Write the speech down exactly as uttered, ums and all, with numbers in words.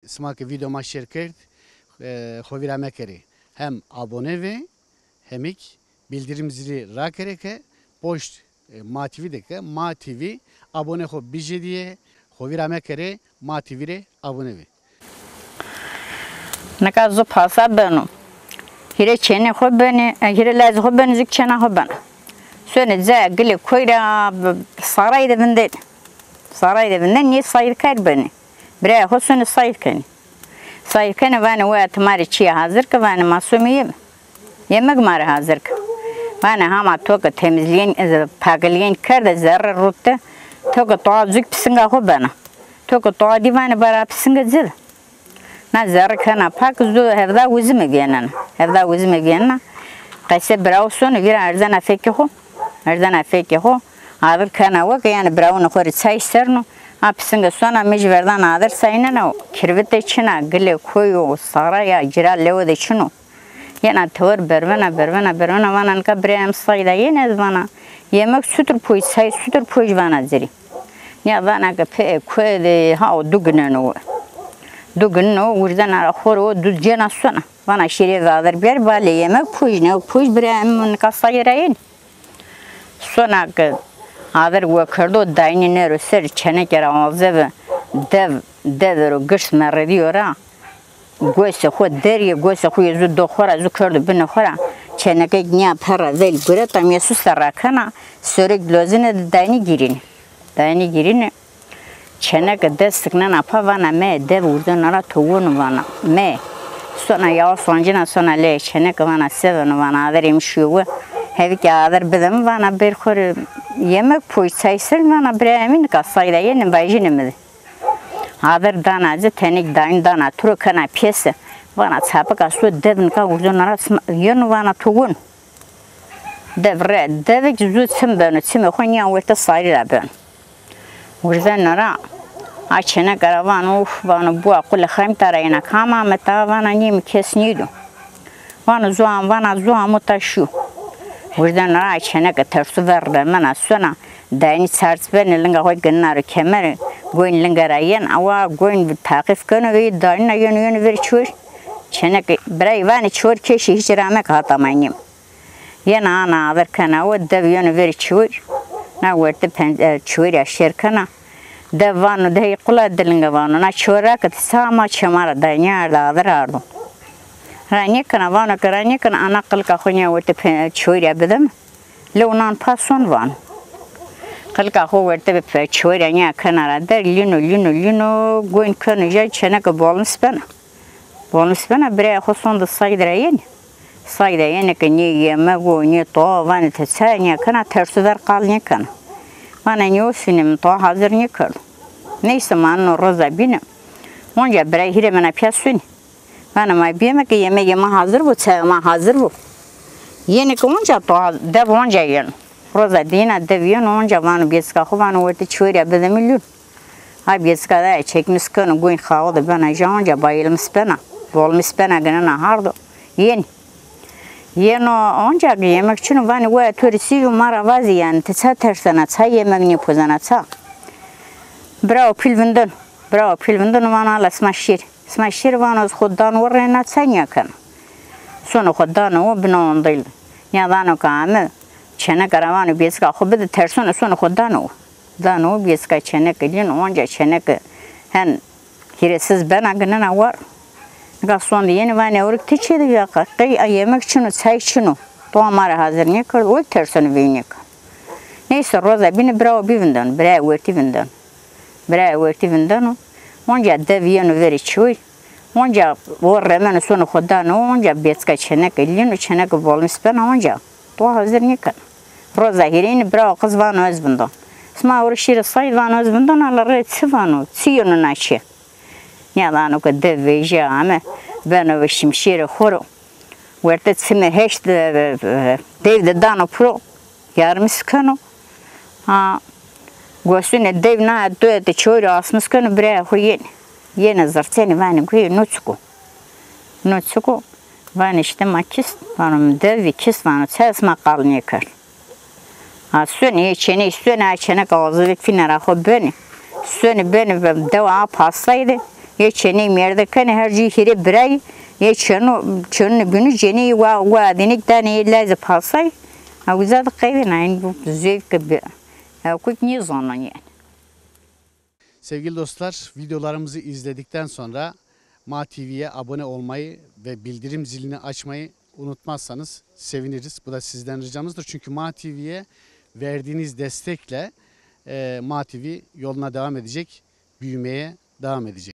Sima ke vîdeo ma şêr kerd, e, xo vîra mekerê. Hem abone vê, hemîk bildirim zili rakerê ke poşt, e, Ma T V de ke Ma T V abone xo bijêdîyê, xo vîra mekerê, Ma T V rê abone vê. Nika zu pasa beno. Hîrê çênê xo benê, e, hîrê lazê xo benê, zuk çêna xo bena. Sonê caya gilê koy ra, b-, sarayî de vindê. Sarayî de vindê, nê sayî kar benê. Birayê xo sonê sayî kenê. Sayî kenê, vanê, waya ti ma rê çîyê hazir ke, vanê, ma somê yeme. Yemek ma rê hazir ke. Vanê, hama to ke temizlîyên, e, pakilîyên kerde, zerre rût de, to ke toa zuk pisinga xo bena. To ke toa dî, vanê, bara pisinge ci de. Na zerre kena pak, zu hevda wizime vîyenena. Hevda wizime vîyenena. Qesê birawo sonê vîra erzena fekê xo. Erzena fekê xo. Adir kena weke, yanî birawunê xo rê çay serno. A pisinge sona, mi jî verdana adir çay nena, kirvite çin a, gilê koy o, saraya, cira lewe de çin o. Yena tewir bervena, bervena, bervena, vana nika birayê mi sayda yenê, ez vana yemek sutur poj, çay sutur poj, vana ci rê. Nîya vana ke pê koy de ha o du gineno. Du gineno, wirdena ra xo rê o du cêna sona. Vana şîrê vadir biyar, balê yemek poj, ne poj, birayê mi nika sayê ra yenê. Sona ke adir wekerdo, dayînî nêro ser çêneke ra, azebi dev, dev ero girs meredîyo ra. Gosê xo derîyê, gosê xo yê zu do xo ra, zu kerdo binê xo ra. Çênekek nîya perra vel gureta, mîye suste rakena, sorek lozine de dayînî gîrînê. Dayînî gîrînê. Çêneke dest siknena pa, vana meye, dev wirdena ra, to weno, vana meye. Sona yawa soncina, sona leyê çêneke, vana se veno, vana adir ê mi şîyo we. Hevî ke adir bide mi, vana bêr xo rê yemek poj, çay ser, vana birayê mi nika sayda yenê, vajînê mi de. Adir dana ci, tenêk dayîn dana tiro, kena pêse. Vana çapika so, dev nika wirdena ra, sima yeno, vana to weno. Dev re, devêk zu çim beno, çimê xo nîya wertê sarî ra beno. Wirdena ra, a çêneke ra vano, uf, vano, bua qulê xemta ra yena, kam ame ta, vana nîyê mi, kes nîydo. Vano zu am, vana zu amo ta şîyo. Wirdena ra, a çêneke tersu ver remena sona, dayînî çarç benê, linga xo ginena ro kemere, goyn linge ra yen, awa goyn taqîf keno ve, dayîna yeno, yeno verê çiwir. Çêneke, birayî vanê çiwir keşî, hîç rame ke hata ma nîm. Yena ana adir kena we, dev yeno verê çiwir. Na wertê pen-, e, çiwir ya şêr kena. Dev vano, dey qula dilinge, vano, na çiwir ra ke ti ça ama çê ma ra day nêarda, adir ardo. Ra nêkena, vano ke ra nêkena, ana qilika xo nîya wertê pe-, çiwir ya bide mi. Lew nan pa son, vano. Qilika xo wertê pe-, çiwir ya nîya kena ra der, lîno, lîno, lîno, goyn keno jay, çêneke bolmis bena. Bolmis bena, birayê xo sonde sayde ra yenê. Sayde yenê ke nê yemek o, nê toa, vanê ti ça nîya kena, tersu ver qal nêkena. Vana nêo sunê, mi toa hazir nêkerdo. Neyse, ma nino roza bîne. Onca birayê hîrê bena pîya sunê. Vana ma bîyeme ke yemegê ma hazir bo, çayê ma hazir bo. Yenê ke onca toa, dev onca yeno. Roza dîyina dev yeno, onca vano bêçika xo, vano wertê çiwir ya bide mi, lûn. Ha bêçika de çekmis keno, goyn xaxo de bena ja, onca bayilmis bena. Bolmis bena, ginena hardo. Yenê. Yeno onca ke yemek çin o, vanê waya to rê çi yo, ma ra vazî yanî, ti ça tersena, ça yemek nêpozena, ça? Birawo pîl vindeno. Birawo pîl vindeno, vano ala sima şêrî. Sima şêrî, vano ez xo dano we, reyna ça nîya kena. Sono xo dano we, bina ondil. Nîya dano ke ame, çêneke ra vano bêçika xo bide, tersono, sono xo dano we. Dano we, bêçika çêneke lîno, onca çêneke hen hîrêsiz bena, ginena war. Nika sonde yenê, vanê ewrik ti çê de ya, qey a yemek çin o, çay çin o. Toa ma rê hazir nêkerdo, o terseno veyînê ke. Neyse, roza bîne, birawo bî vindeno, birayê wertî vindeno. Birayê wertî vindeno. Onca dev yeno verê çiwir. Onca o remeno, sono xo dano we, onca bêçika çêneke lîno, çêneke bolmis bena onca. Toa hazir nêkena. Roza hîrêyîne birawo qiz vano ez vindon. Sima ewro şîrê sayî, vano ez vindon, ala rê çi vano, çi yeno na çê? Nîya dano ke dev vejîya ame, beno ve şimşêrê xo ro. Wertê çimê heşt, e, e, dev de dano piro, yarmis keno. Ha, gosunê dev na doye de çiwir asmis keno, birayê xo yenê. Yenê zirçenê, vanê guye no çik o. No çik o? Vanê îşte ma kist, vano dev vî kist, vano çayê sima qal nêkerd. Ha, sonê, ê çêney sonê, a çêneke azivê fîne ra xo benê. Sonê benê ve dewa a pasayî de, Yê çêney mêrde kenê, her jû hîrê birey, yê çêno, çênûne bînû, cêney wa, wa dînik danê yê lezê pasay. A uza de qeydêna, yanî bu zevk bi. Ya kuk nîzano yanî. Sevgili dostlar, videolarımızı izledikten sonra Ma T V'ye abone olmayı ve bildirim zilini açmayı unutmazsanız seviniriz. Bu da sizden ricamızdır. Çünkü Ma T V'ye verdiğiniz destekle e, Ma T V yoluna devam edecek, büyümeye devam edecek.